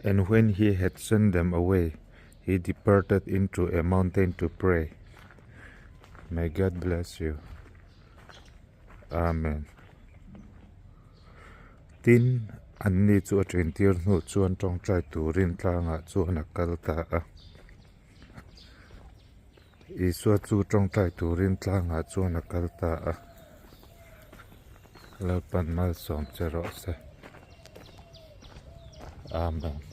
And when he had sent them away, he departed into a mountain to pray. May God bless you. Amen. Tin, anni chu a ṭintir hnu chuan ṭawngṭai turin tlangah chuan a kal ta a. Isua chu ṭawngṭai turin tlangah chuan a kal ta a. Lalpan malsawm che rawh se. Amen.